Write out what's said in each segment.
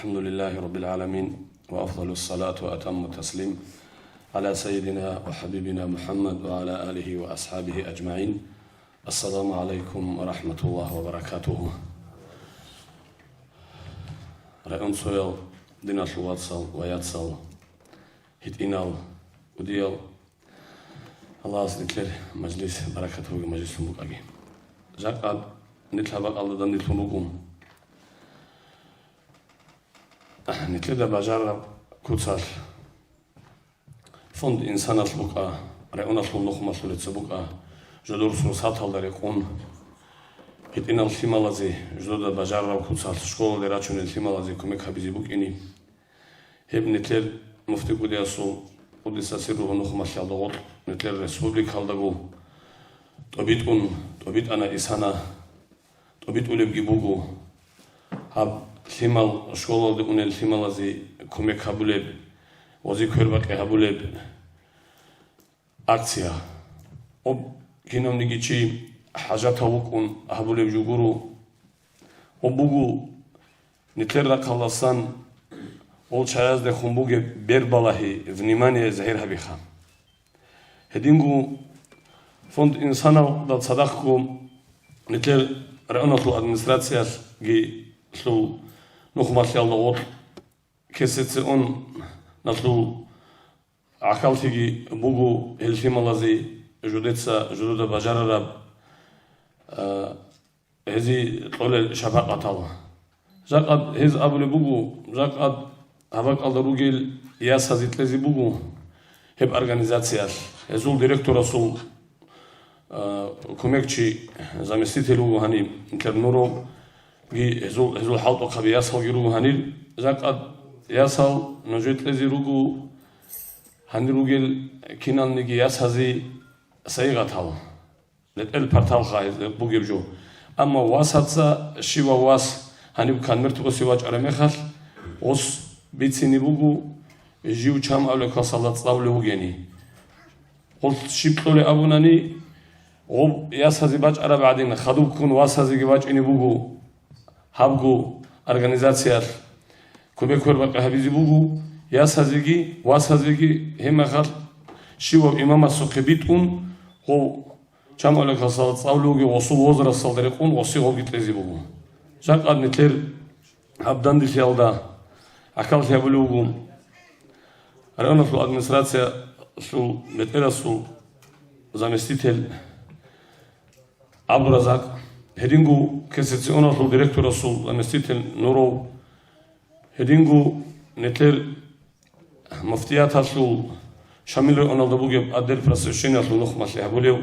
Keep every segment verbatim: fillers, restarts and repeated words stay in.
الحمد لله رب العالمين، وأفضل الصلاة وأتم التسليم على سيدنا وحبيبنا محمد وعلى آله وأصحابه أجمعين. السلام عليكم ورحمة الله وبركاته. Районцоял, диналъул вацал ва яцал, гьитӀинал, кӀудиял, Аллагьас нилъер мажлис баракат бугеб мажлислъун букӀаги. Жакъа нилъ гьаб бакӀалда данделъун руго. Нилъеда бажараб куцалъ фонд «Инсаналъ» букӀа, районалъул нухмалъулеца букӀа, жодор сурсаталда рекъон, гьитӀинал лъималазе, жодода бажарараб куцалъ школалде рачунел лъималазе кумек гьабизе букӀине. Гьеб нилъер муфти кӀудиясул, къуддиса сирругьу, нухмалъиялда гъоркь нилъер республикалдаго тӀобитӀун, тӀобитӀана исана, тӀобитӀулебги буго. Гьаб лъимал, школалде унел лъималазе кумек гьабулеб, гъозе квербакъи гьабулеб акция. Гъоб кинавниги чи хӀажатав вукӀун гьабулеб жо гуро. Гъоб буго нилъер рахъалдасан гъол чагӀаздехун бугеб бербалагьи, внимание загьир гьабиха. Гьединго фонд «Инсаналда» цадахъго нилъер районалъул администрациялъги лъул нухмалъиялда гъоркь КСЦО-налъул гӀахьаллъиги буго гьел лъималазе жудеца жудуда бажарараб, а, гьезие кьолел шапакъатал. Жакъад гьез абулеб буго, жакъад гьаб бакӀалда ругел ясазе кьезе буго гьеб организациялъ. Гьезул директорасул, а, кумекчи, заместитель вуго гьаниб, нилъер Нуровги, гьезул, гьезул хӀалтӀухъаби ясалги руго гьанир. Жакъад ясал нужее кьезе руго гьанир ругел киналниги ясазе сайигъатал. РетӀел парталха гьез бугеб жо. Амма васаца щивав вас гьаниб конверт босе вачӀараб мехалъ, гъос бицине буго жив чан авлакалъала цӀалулев вугени. Гъос щиб кьолеб абунани, гъоб ясазе бачӀараб гӀадин, хадуб ккун васазеги бачӀине буго. Гьабго организациялъ кумек-квербакъи гьабизе буго, ясазеги, васазеги, гьеб мехалъ щивав имамасухъе битӀун, гъов чан авлакалъала цӀалулев вугев гъосул возрасталда рекъон гъосе гъовги кьезе буго. Жакъа нилъер гьаб данделъиялда гӀахьаллъи гьабулев вуго районалъул администрациялъул бетӀерасул заместитель ГӀабдуразакъ, гьединго КСЦО-налъул директорасул заместитель Нуров, гьединго нилъер муфтияталъул Шамил районалда бугеб отдел просвещениялъул нухмалъи гьабулев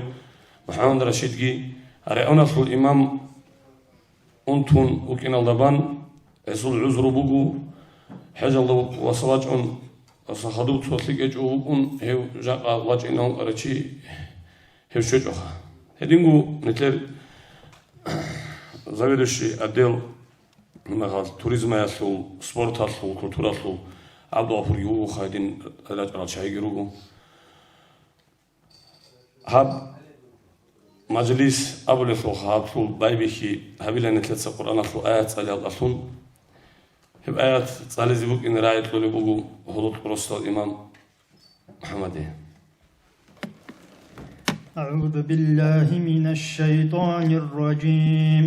МухӀаммад Рашидги, районалъул имам унтун вукӀиналда бан, гьесул гӀузру буго, хӀежалда васа вачӀун, васа хадуб цо лъикӀ гьечӀо вукӀун, гьев жакъа вачӀинав ункъарав чи гьев щвечӀоха. Гьединго нилъер заведующий отдел, магьал, туризмаялъул, спорталъул, культуралъул ГӀабдулгъафурги вуго, гьадин рачӀарал чагӀиги руго. Гьаб мажлис абулелъул гьаб лъул байбихьи гьабила нилъеца Къуръаналъул аят цӀалиялдалъун. Гьеб аят цӀализе букӀине рагӀи кьолеб буго гьудул росдал имам МухӀаммаде. أعوذ بالله من الشيطان الرجيم.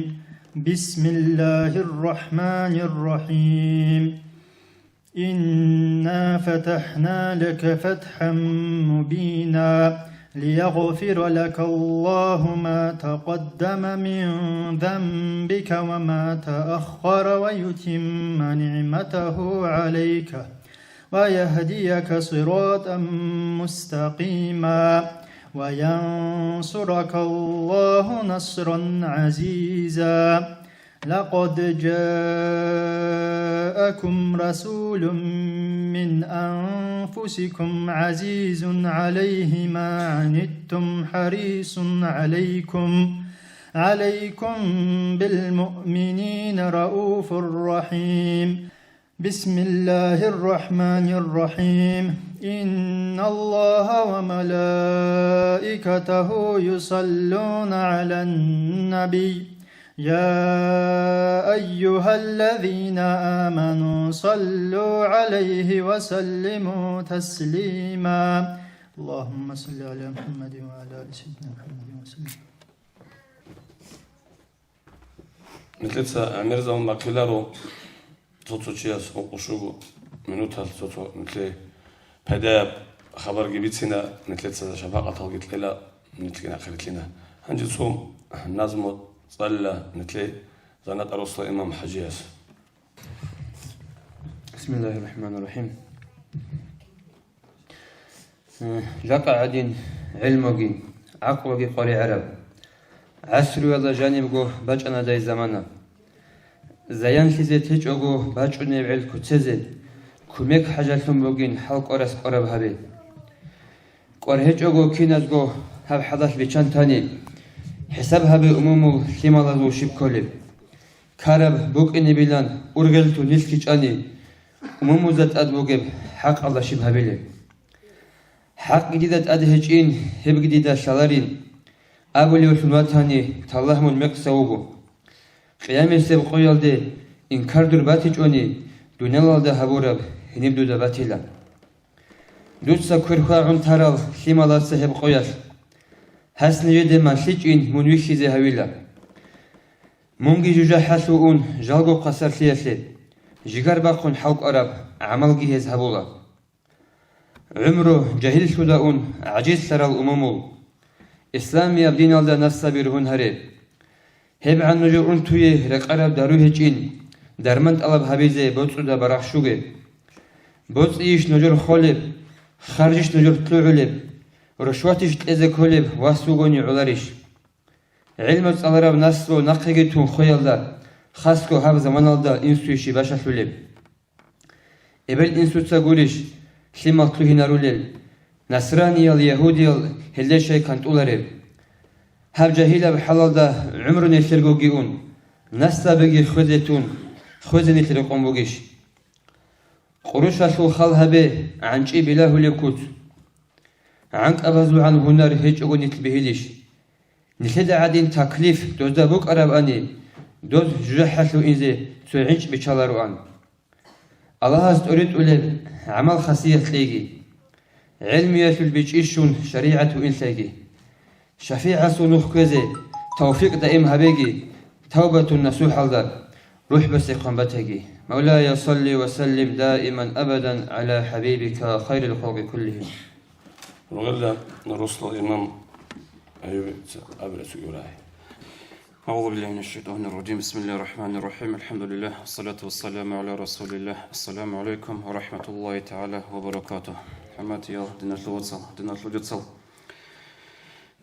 بسم الله الرحمن الرحيم. إنا فتحنا لك فتحا مبينا ليغفر لك الله ما تقدم من ذنبك وما تأخر ويتم نعمته عليك ويهديك صراطا مستقيما وينصرك الله نصرا عزيزا. لقد جاءكم رسول من أنفسكم عزيز عليه ما عنتم حريص عليكم، عليكم بالمؤمنين رءوف رحيم. بسم الله الرحمن الرحيم. إن الله وملائكته يصلون على النبي. يا أيها الذين آمنوا صلوا عليه وسلموا تسليما. اللهم صل على محمد وعلى آل سيدنا محمد وسلم. Нилъеца гӀемерзабун бахъиларо цо-цо чияс гьукъущуго минуталъ цо-цо нилъее пайдаяб хабарги бицина, нилъеца шапакъаталги кьела, нилъги нахъе рилълъина. Гьанже цо назму цӀалила нилъее Занатаросла имам ХӀажияс. بسم الله الرحمن الرحيم. Жакъа гӀадин гӀелмуги, гӀакълуги къваригӀараб. ГӀасруялда жанибго бачӀана дай замана. Заянлъизе течӀого бачӀунеб гӀел куцезе, кумек хӀажалъун бугин хӀал кӀварас кӀвараб гьабе. КӀвар гьечӀого киназго гьаб хӀалалъ биччан тани, хӀисаб гьабе умумул лъималазул щиб кколеб. Ккараб букӀинебилан ургъеллъун нилъги чӀани, умумузда тӀад бугеб хӀакъалда щиб гьабилеб? ХӀакъги дида тӀад гьечӀин, гьебги дида лъаларин, абулевлъун ватани, таллагь мун мекъса вуго. Къиямасеб къоялде инкар дур батичӀони, дуниялалда гьабураб гьениб дуда батила. Дуца квер хьвагӀун тарал лъималаца гьеб къоялъ. Гьас нижеде малъичӀин мун вихьизе гьавила. Мунги жужахӀалъув ун жалго хъасарлъиялъе, жигар бахъун хӀалкӀвараб гӀамалги гьез гьабула. ГӀумру жагьиллъуда ун гӀажизлъарал умумул, исламияб диналда нас сабир гьун гьаре. ГьебгӀан нужер унтуе рекъараб дару гьечӀин, дарман тӀалаб гьабизе боцӀуда барахщуге. БоцӀийищ нужер холеб, харжищ нужер лъугӀулеб, рушватищ кьезе кколеб вас вугони гӀоларищ? ГӀилму цӀалараб наслу нахъеги тун хвеялда, хасго гьаб заманалда инсуе щиб бащалъулеб? Эбел-инсуца гурищ лъимал лъугьинарулел, насраниял, ягьудиял гьелде щай кантӀулареб? Гьаб жагьилаб хӀалалда гӀумру нилъергоги ун, наслабиги хвезе тун, хвезе нилъ рекъон бугищ? Къурушалъул хал гьабе, гӀанчӀи билагьулеб куц. ГӀанкӀабазулгӀан гьунар гьечӀого нилъ бегьилищ? Нилъеда гӀадин таклиф дозда букӀарабани, доз жужахӀалъув инзе цо гӀинчӀ биччалароан. Аллагьас тӀоритӀулеб гӀамал-хасият кьейги. ГӀелмиялъул бичӀчӀи щун шаригӀат вуинлъайги. ШафигӀасул нух кквезе тавфикъ даим гьабеги, тавбатун насухӀалда рухӀ босихъан батаги. مولاي صل وسلم دائما أبدا على حبيبك خير الخلق كلهم. Ругелда росла имам Аюбица абрацу Ибрагьим. أعوذ بالله من الشيطان الرجيم. بسم الله الرحمن الرحيم. الحمد لله. والصلاة والسلام على رسول الله. السلام عليكم ورحمة الله تعالى وبركاته. ХӀурматиял диналъул вацал, диналъул жицал.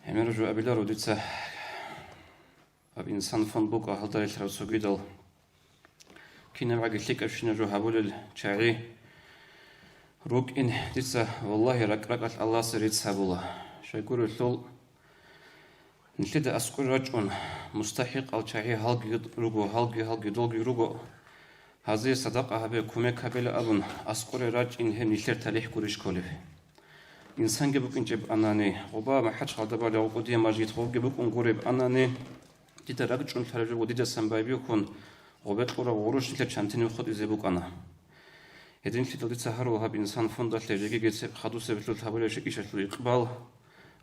ГӀемер жо абиларо дица, гьаб инсан фонд букӀа гьалда релълъараб цогидал. КинабгӀаги лъикӀабщинаб жо гьабулел чагӀи рукӀин дица, валлагьи, ракӀ-ракӀалъ Аллагьасе рецц гьабула. Щайгурелъул, нилъеда аскӀор рачӀун, мустахӀикъал чагӀи гьалги руго, гьалги, гьалги долги руго, гьазие садакъа гьабе, кумек гьабила абун, аскӀоре рачӀин гьеб нилъер талихӀ гурищ кколеб? Инсанги букӀинчӀеб анани, гъоба МахӀачхъалда балагьун кӀудияб мажгит гъобги букӀун гуреб анани, дида ракӀчӀун лъараб жо ва дидасан байбихьун, гъобе кьураб гъурущ нилъер чантинив хутӀизе букӀана. Гьединлъидал дица гьарула гьаб инсан фондалъе жегиги цеб хадусеб лъур гьабулеб ишалъул икъбал.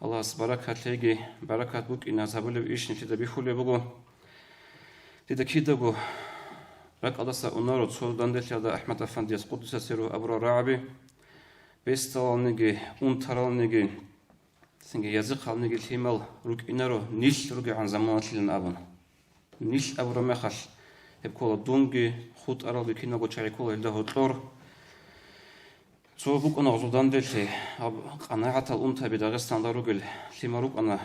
Аллагьас баракат лъеги, баракат букӀине гьабулеб иш нилъеда бихьулеб буго. Дида кидаго ракӀалдаса унаро цо данделъиялда АхӀмад-Афандияс, къуддуса сирругьу, абурал рагӀаби, бесдалалниги, унтаралниги, цинги язихъалниги лъимал рукӀинаро, нилъ ругегӀан заманалъилан абун. Нилъ абураб мехалъ, гьеб ккола дунги, хутӀаралги, киналго чагӀи ккола гьелда гьоркьор. Цо букӀана гъозул данделъи, гьаб къанагӀатал унтаби Дагъистаналда ругел лъимал рукӀана.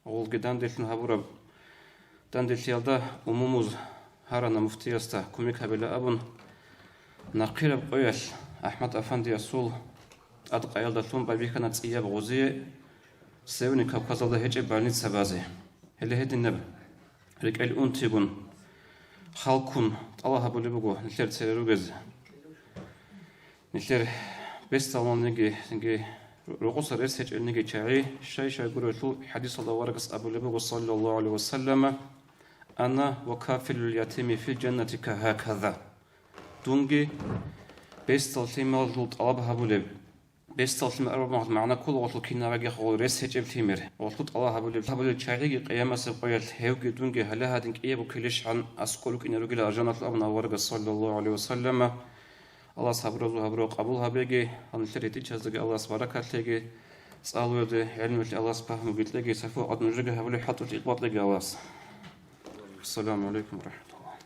Гъолги данделъун гьабураб данделъиялда умумуз гьарана муфтиясда кумек гьабила абун, нахъираб къоялъ АхӀмад-Афандиясул тӀадкъаялдалъун байбихьана цӀияб гъозие Северный Кавказалда гьечӀеб больница базе. Гьеле гьединаб рекӀел унтигун, халкун тӀалаб гьабулеб буго нилъер цере ругезе. Нилъер бесдалалниги, цинги рокъоса рес гьечӀелниги чагӀи, щай-щай гурелъул хӀадисалда аварагас абулеб буго, саллаллагьу гӀалайгьи ва саллама: ана ва кафилул ятими фил жаннати кагьаказа. Дунги бесдал лъималъул тӀалаб гьабулеб. Бесдал лъимал абураб магӀна ккола гъолъул кинабгӀаги гъол рес гьечӀеб лъимер. Гъолъул тӀалаб гьабулеб, гьабулел чагӀиги къиямасеб къоялъ гьевги дунги гьале гьадин кӀиябго килищгӀан аскӀор рукӀине ругила аржаналъул абуна аварагас, саллаллагьу гӀалайгьи ва саллама. Аллагьас гьабуразул гьабураб къабул гьабеги, гьанлъер гьитӀинчаздаги Аллагьас баракат лъеги, цӀалуялде, гӀелмуялъе Аллагьас пагьмуги кьеги, сафу гьадин нужеги гьабулеб хӀалтӀулъ икъбат лъеги Аллагьас. Ассаламу гӀалайкум ва рахӀматуллагь.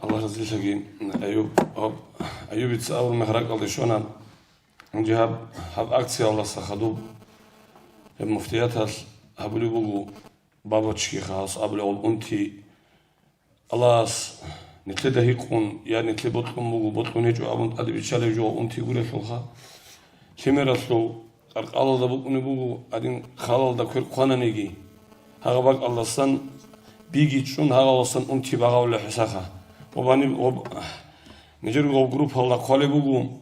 Аллагь разилъаги, Аюб, гьаб, Аюбица абураб мехалъ ракӀалде щвана, гьанже гьаб, гьаб акциялдаса хадуб, гьеб муфтияталъ гьабулеб буго бабочкиха, гьас абулеб унти, Аллагьас нилъеда гьикъун, я нилъе бокьун буго, бокьун гьечӀо абун тӀаде биччалеб жо унти гурелъулха. Лъимералъул къаркъалалда букӀунеб буго, гьадин халалда квер хъвананиги, гьагъаб бакӀалдасан биги чӀун, гьагъалдасан унти багъавулеб хӀисаха. Ва гьаниб, ва нижерго группалда хъвалеб буго,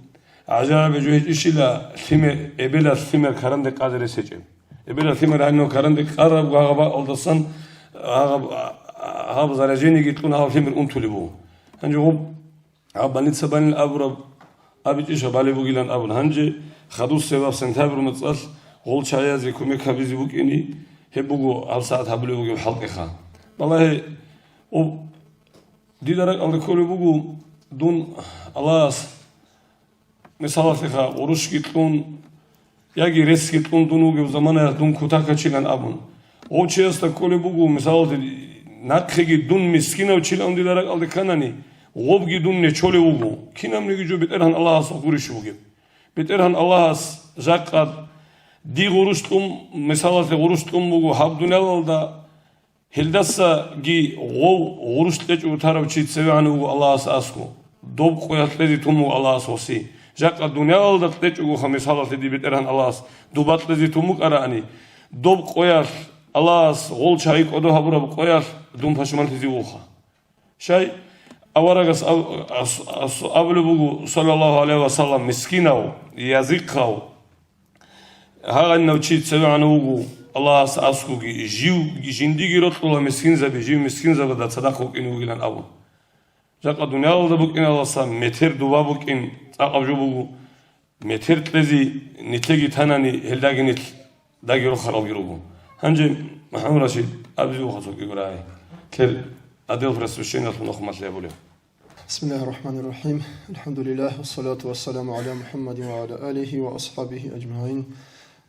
гӀажаиб жо гьечӀищила лъимер, эбелалъ лъимер каранде къазе рес гьечӀеб. Эбелалъ лъимер гьанив каранде къараб гьагъаб бакӀалдасан гьагъаб, гьаб заражениеги кьун гьав лъимер унтулеб буго. Гьанже гъуб гьаб больница балин абураб, абичӀищ гьаб балеб бугилан абун. Гьанже хадусеб гьаб сентябрь моцӀалъ гъол чагӀиязе кумек гьабизе букӀине, гьеб буго гьабсагӀат гьабулеб бугеб хӀалтӀиха. Балагье, об, дида ракӀалда кколеб буго, дун Аллагьас мисалалъеха, гъурущги кьун, яги ресги кьун дун вугев заманаялъ дун кутакачилан абун. Гъов чиясда кколеб буго, мисалалъе, нахъеги дун мискинав чилан дида ракӀалде кканани, гъобги дун нечолев вуго. Кинабниги жо БетӀергьан Аллагьасухъ гурищ бугеб. БетӀергьан Аллагьас жакъа дие гъурущ кьун, мисалалъе, гъурущ кьун буго гьаб дуниялалда, гьелдасаги гъов гъурущ кьечӀого тарав чи цевегӀан вуго Аллагьас аскӀов, доб къоялъ кьезе тун вуго Аллагьас гъосе. Жакъа дуниялалда кьечӀогоха мисалалъе дие БетӀергьан Аллагьас дуба кьезе тун букӀараани, доб къоялъ, Аллагьас гъол чагӀи кӀодо гьабураб къоялъ дун пашманлъизе вуха. Щай аварагас аб-, ас-, ас-, абулеб буго, саллаллагьу гӀалайгьи ва саллам, мискинав, язихъав, гьагъанав чи цевегӀан вуго Аллагьас аскӀовги, жив жиндиги рокьула мискинзаби, жив мискинзабазда цадахъ вукӀине вугилан абун. Жакъа дуниялалда букӀиналдаса метер дуба букӀин цӀакъаб жо буго, метер кьезе нилъеги танани, гьелдаги нилъ даги рохаралги руго. Гьанже, МухӀаммад Рашид, абизе вуха цо кӀиго рагӀи. Кер адел просвещениялъул нухмалъи абулев. بسم الله الرحمن الرحيم. الحمد لله، والصلاة والسلام على محمد وعلى آله وأصحابه أجمعين.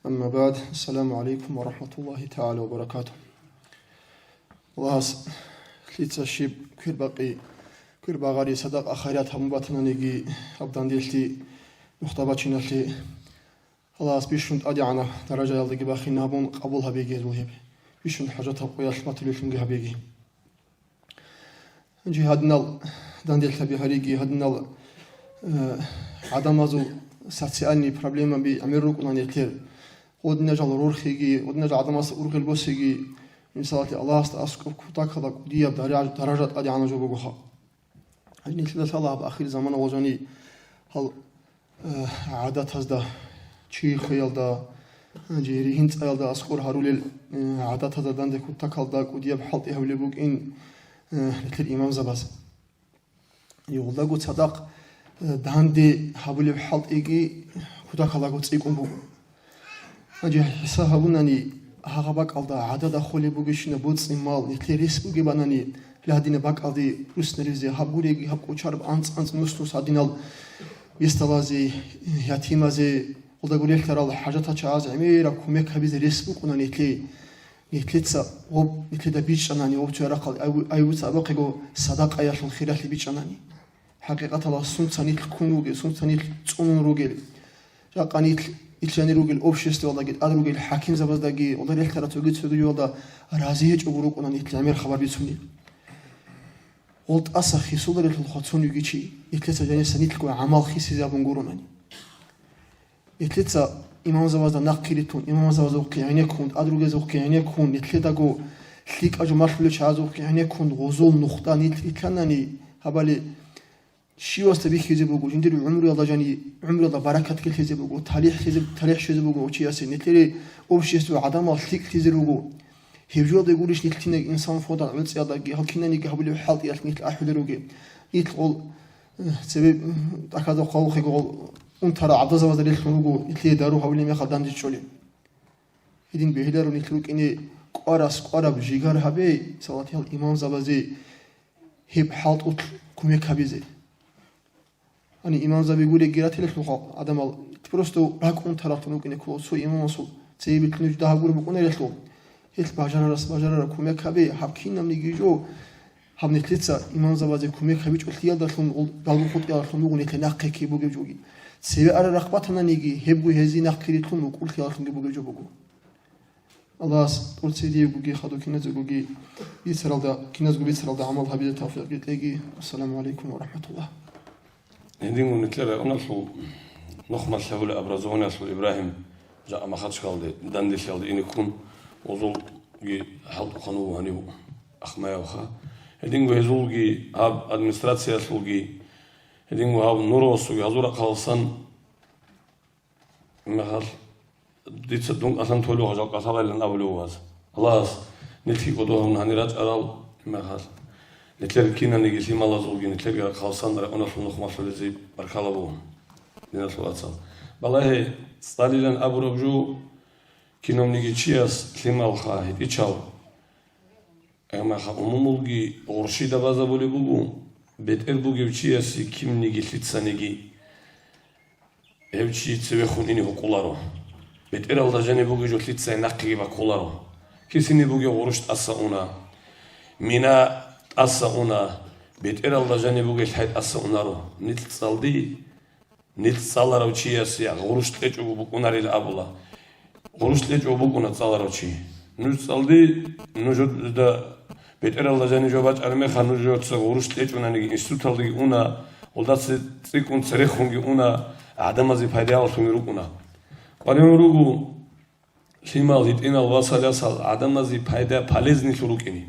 أما بعد، السلام عليكم ورحمة الله تعالى وبركاته. Аллагьас лъица щиб квер бакъи, квер багъари, садакъа, хайрат гьабун батананиги, гьаб данделъи нухда бачиналъе Аллагьас бищун тӀадегӀанаб даражаялдаги бахин гьабун къабул гьабеги гьезул гьеб. Бищун хӀажатаб къоялъ батулелъунги гьабеги. Гьанже гьадинал данделъаби гьариги, гьадинал, э, гӀадамазул социальный проблемаби гӀемер рукӀуна нилъер. Гъодинажал рорхиги, гъодинажал гӀадамас ургъел босиги, мисалалъе, Аллагьасда аскӀоб кутакалда кӀудияб дараж-, даража тӀадегӀанаб жо буго халкъ. Гьанже нилъеда лъала гьаб ахир замана гъожани гьал, э, гӀадатазда, чихоялда, гьанже ригьин цӀаялда аскӀор гьарулел, э, гӀадатазда данде кутакалда кӀудияб хӀалтӀи гьавулеб букӀин, э, нилъер имамзабаз. Гьелдаго цадахъ, э, данде гьабулеб хӀалтӀиги кутакалаго цӀикӀкӀун буго. Гьанже хӀисаб гьабунани, гьагъа бакӀалда гӀадада холеб бугещинаб боцӀи-мал, нилъер рес бугебанани, гьадинаб бакӀалде руснаризе, гьаб гуреги, гьаб кӀочараб анцӀ-анцӀ нус-нус гьадинал бесдалазе, ятимазе, гьелдаго релълъарал хӀажатал чагӀаз гӀемераб кумек гьабизе рес букӀуна нилъее. Нилъеца гъоб, нилъеда бичӀчӀанани, гъоб цоярахъал ай-, айбуца абухъего садакъаялъул хиралъи бичӀчӀанани. ХӀакъикъаталда сунца нилъ ккун ругел, сунца нилъ цӀунун ругел, жакъа нилъ, нилъ жанир ругел обществоялдаги, тӀад ругел хӀакимзабаздаги, гъолда релълъарал цоги-цогиялда рази гьечӀого рукӀуна нилъ гӀемер хабар бицунел. Гъол тӀаса хисуларелъул хвацун йиги чи, нилъеца жаниса нилъго гӀамал хисизе абун гуронани. Нилъеца имамзабазда нахъе ритун, имамзабазухъе гӀенеккун, тӀад ругезухъе гӀенеккун, нилъедаго лъикӀаб жо малъулел чагӀазухъе гӀенеккун, гъозул нухда нилъ рилъанани, гьабали щивасда бихьизе буго, жиндир гӀумруялда жани, гӀумруялда баракат ккелъизе буго, талихӀ лъезе, талихӀ щвезе буго гьев чиясе, нилъер общество гӀадамал лъикӀлъизе руго. Гьеб жоялда гурищ нилъ кинаб инсан фодан гӀуцӀиялдаги, гьал кинаниги гьабулеб хӀалтӀиялъ нилъ ахӀулел ругел. Нилъ гъол, э, цебе, м, тӀахьазда хъвалухъего гъол унтарал гӀадазабазда релълъун руго, нилъее дару гьабулеб мехалъ дандечӀолел. Гьедин бегьиларо нилъ рукӀине кӀварас кӀвараб жигар гьабе, салатиял имамзабазе гьеб хӀалтӀулъ кумек гьабизе. Гьаниб имамзаби гуребги ратилалъул халкъ, гӀадамал просто ракӀ унтараллъун рукӀине ккола цо имамасул цебе битӀун нуж дагьаб гуреб букӀунарелъул. Гьелъ бажарарас бажарараб кумек гьабе, гьаб кинабниги жо, гьаб нилъеца имамзабазе кумек гьабичӀолъиялдалъун, гъул-, галгун хутӀиялдалъун буго нилъер нахъе ккей бугеб жоги. Цеве ара рахъ батананиги, гьебго гьезие нахъ киритлъун вукӀулъиялдалъунги бугеб жо буго. Аллагьас тӀоцебе диегоги хадув киназегоги бицаралда, киназго бицаралда гӀамал гьабизе тавфикъ кьеги. Ассаламу гӀалайкум ва рахӀматуллагь. Гьединго нилъер районалъул нухмалъ гьабулеб образованиялъул Ибрагьим жакъа Махачкалде данделъиялде ине ккун, гъозулги хӀалтӀухъан вуго гьанив ахмаявха. Гьединго гьезулги гьаб администрациялъулги, гьединго гьаб Нуровасулги гьазул рахъалсан Мехалъ дица дун кӀалъан толев гъажал кӀалъалайилан абулев ваз. Аллагьас нилъги кӀодо гьавун гьанир рачӀарал мехалъ. Нилъер кинаниги лъималазулги нилъерги рахъалсан районалъул нухмалъулезиб баркала бугьун. Диналъул вацал. Балагье, цӀалилан абураб жо кинавниги чияс лъималха гьитӀичал. Амма умумулги гъурщида базабулеб буго, бетӀер бугев чиясе кинниги лъицаниги гьев чи цевехун ине гьукъуларо. БетӀералда жаниб бугев жо лъицай нахъеги баккуларо. Кисине бугев гъурущ тӀаса уна, мина тӀаса уна, бетӀералда жаниб бугев лъай тӀаса унаро. Нилъ цӀалди Нилъ цӀаларав чиясе гъурущ кьечӀого букӀунарил абула. Гъурущ кьечӀого букӀуна цӀаларав чи. Нуж цӀалди, нужда бетӀералда жанив жо бачӀараб мехалъ, нуж жоца гъурущ кьечӀунаниги, институталдаги уна, гъолдаса цӀикӀкӀун церехунги уна, гӀадамазе пайдаялъунги рукӀуна. КъваригӀун руго, лъимал, гьитӀинал, васал-ясал гӀадамазе пайда, полезнилъун рукӀине.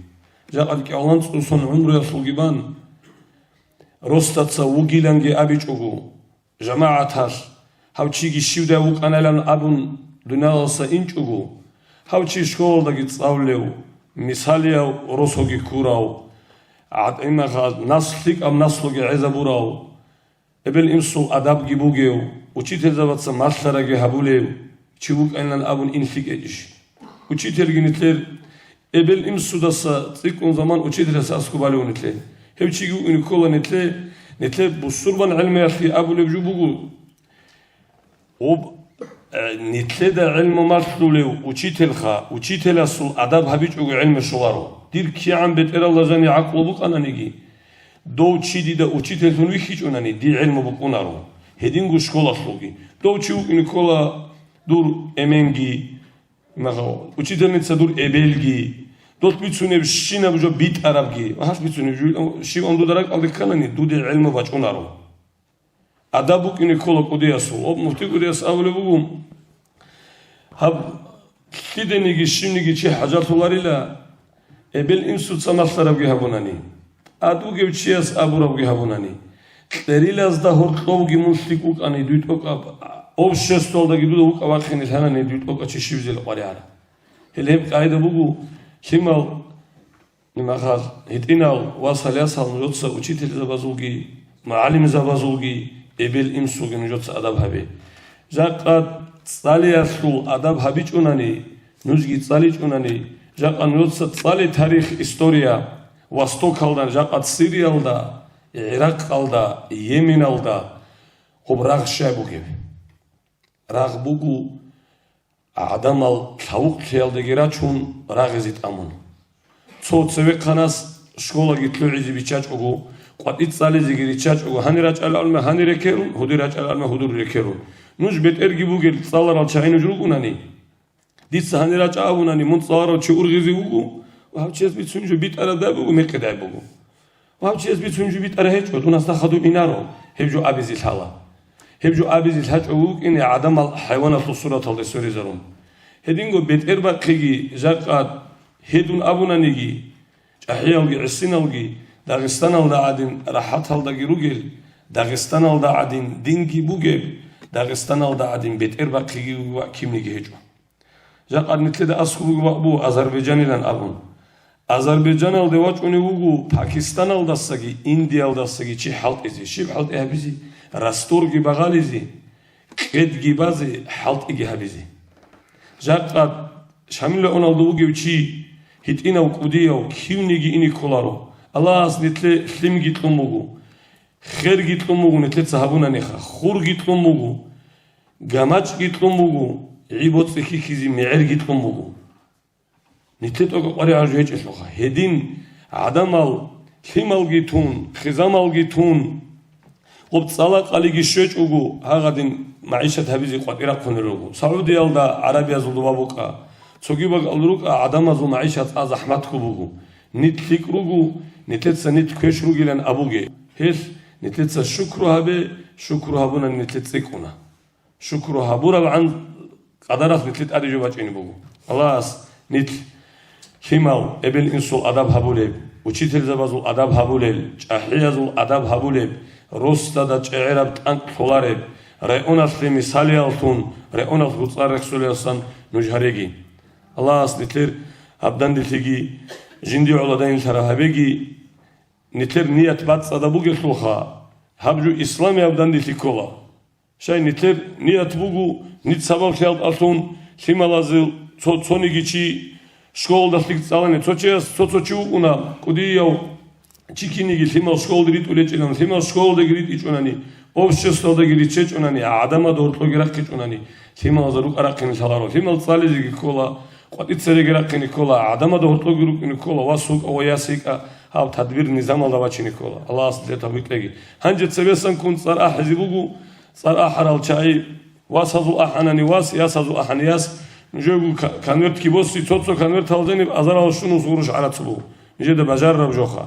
Жакъа кӀалъанцӀцӀусон гӀумруялъулги бан, росдаца вугиланги абичӀого, жамагӀаталъ, гьав чиги щивдай вукӀанилан абун дуниялалдаса инчӀого, гьав чи школалдаги цӀалулев, мисалияв росоги ккурав, гӀадамаха нас лъикӀаб наслуги гӀезабурав, эбел-инсул адабги бугев, учительзабаца малъарабги гьабулев чи вукӀанилан абун ин лъикӀ гьечӀищ? Учительги нилъер эбел-инсудаса цӀикӀкӀун заман учительас аскӀубалев нилъе. Гьев чиги вукӀине ккола нилъе, нилъе бусурбан гӀелмуялъе абулеб жо буго. Гъуб, э, нилъеда гӀелму малъулев учительха, учителасул адаб гьабичӀого гӀелму щоларо. Дир кигӀан бетӀералда жанив гӀакълу букӀананиги, дов чи дида учительлъун вихьичӀунани, дир гӀелму букӀунаро. Гьединго школалъулги. Дов чи вукӀине ккола дур эменги, Махав, учительница дур эбелги, дос бицунеб щинаб жо битӀарабги, ва гьас бицунеб жо, щиб ам дуда ракӀалде кканани, дуде гӀелму бачӀунаро. Адаб букӀине ккола кӀудиясул. Об муфти кӀудияс абулеб буго, гьаб лъидениги щибниги чи хӀажалъуларила, эбел-инсуца малъарабги гьабунани. ТӀад вугев чияс абурабги гьабунани, кьерилазда гьоркьовги мун лъикӀ вукӀани, дуй тӀокӀаб обществалдаги дуда вукӀа вахъине лъанани, дуй тӀокӀав чи щибизел къваригӀара. Гьел гьеб къагӀида буго, лъимал, имахал, гьитӀинал васал-ясал нужеца учительзабазулги, мугӀалимзабазулги, эбел-инсулги нужеца адаб гьабе. Жакъа цӀалиялъул адаб гьабичӀунани, нужги цӀаличӀунани, жакъа нужеца цӀали тарих, история, Востокалда, жакъа Сириялда, ГӀиракъалда, Йеменалда гъуб рагъ щай бугеб? Рагъ буго гӀадамал лъавукълъиялдеги рачун, рагъизе тӀамун. Цо цевехъанас школаги лъугӀизе биччачӀого, къватӀи цӀализеги риччачӀого, гьанир рачӀалалме гьанир рекерун, гьудир рачӀалалме гьудур рекерун. Нуж бетӀерги бугел цӀаларал чагӀи нуж ругунани, дица гьанир рачӀа абунани, мун цӀаларав чи ургъизе вуго, ва гьав чияс бицун жо битӀарабдай буго, мекъидай буго. Ва гьав чияс бицун жо битӀараб гьечӀо, дунасда хадуб инаро, гьеб жо абизе лъала. Гьеб жо абизе лъачӀого вукӀине гӀадамал хӀайваналъул сураталде сверизарун. Гьединго бетӀербахъиги жакъа гьедун абунаниги, чӀахӀиялги гӀисиналги Дагъистаналда гӀадин рахӀаталдаги ругел, Дагъистаналда гӀадин динги бугеб, Дагъистаналда гӀадин бетӀербахъиги ва кимниги гьечӀо. Жакъа нилъеда аскӀоб буго бакӀ буго Азербайджанилан абун. Азербайджаналде вачӀунев вуго Пакистаналдасаги Индиялдасаги чи хӀалтӀизе. Щиб хӀалтӀи гьабизе? Расторги багъализе, кьедги базе, хӀалтӀиги гьабизе. Жакъа Шамил районалда вугев чи, гьитӀинав кӀудияв, кивниги ине кколаро. Аллагьас нилъе лъимги кьун буго, херги кьун буго нилъеца гьабунаниха, хурги кьун буго, гамачӀги кьун буго, гӀи-боцӀи хьихьизе мегӀерги кьун буго. Нилъе тӀокӀаб къваригӀараб жо гьечӀелъулха. Гьедин гӀадамал лъималги тун, хизамалги тун, гъоб цӀала-къалиги щвечӀого, гьагъадин магӀишат гьабизе къватӀир рахъунел руго. Саудиялда гӀарабиязул доба букӀа. Цоги бакӀал рукӀа гӀадамазул магӀишат цӀа захӀматго буго. Нилъ лъикӀ руго, нилъеца нилъ квеш ругилан абуге. Гьелъ нилъеца шукру гьабе, шукру гьабунани нилъе цӀикӀкӀуна. Шукру гьабурабгӀан къадаралъ нилъе тӀаде жо бачӀине буго. Аллагьас нилъ лъимал, эбел-инсул адаб гьабулеб, учительзабазул адаб гьабулел, чӀахӀиязул адаб гьабулеб, росдада чӀегӀераб тӀанкӀ лъолареб, районалъе мисалияллъун, районалъ гуцӀар рехсолеласан нуж гьареги. Аллагьас нилъер гьаб данделъиги жинди гӀоло данделъараб гьабеги, нилъер ният бацӀцӀадаб бугелъулха, гьаб жо исламияб данделъи ккола. Щай нилъер ният буго, нилъ сабаблъиялдалъун лъималазул цо-, цониги чи школалда лъикӀ цӀалани, цо чияс, цо-цо чи вукӀуна, кӀудияв чи киниги лъимал школалде ритӀулечӀилан, лъимал школалдаги ритӀичӀунани, обществалдаги риччечӀунани, гӀадамазда гьоркьоги рахъичӀунани, лъималазда рукӀа-рахъине лъаларо. Лъимал цӀализеги ккола, къватӀицареги рахъине ккола, гӀадамазда гьоркьоги рукӀине ккола, вас вукӀа ва яс йикӀа, гьаб тадбир-низамалда бачине ккола. Аллагьас лъетаб рикьеги. Гьанже цебесан ккун цӀар ахӀизе буго, цӀар ахӀарал чагӀи, васазул ахӀанани вас, ясазул ахӀани яс, нужего ка-, конвертги боси, цо-цо конвертал жаниб азарал щунус гъурущ гӀарацу буго. Нижеда бажарараб жоха.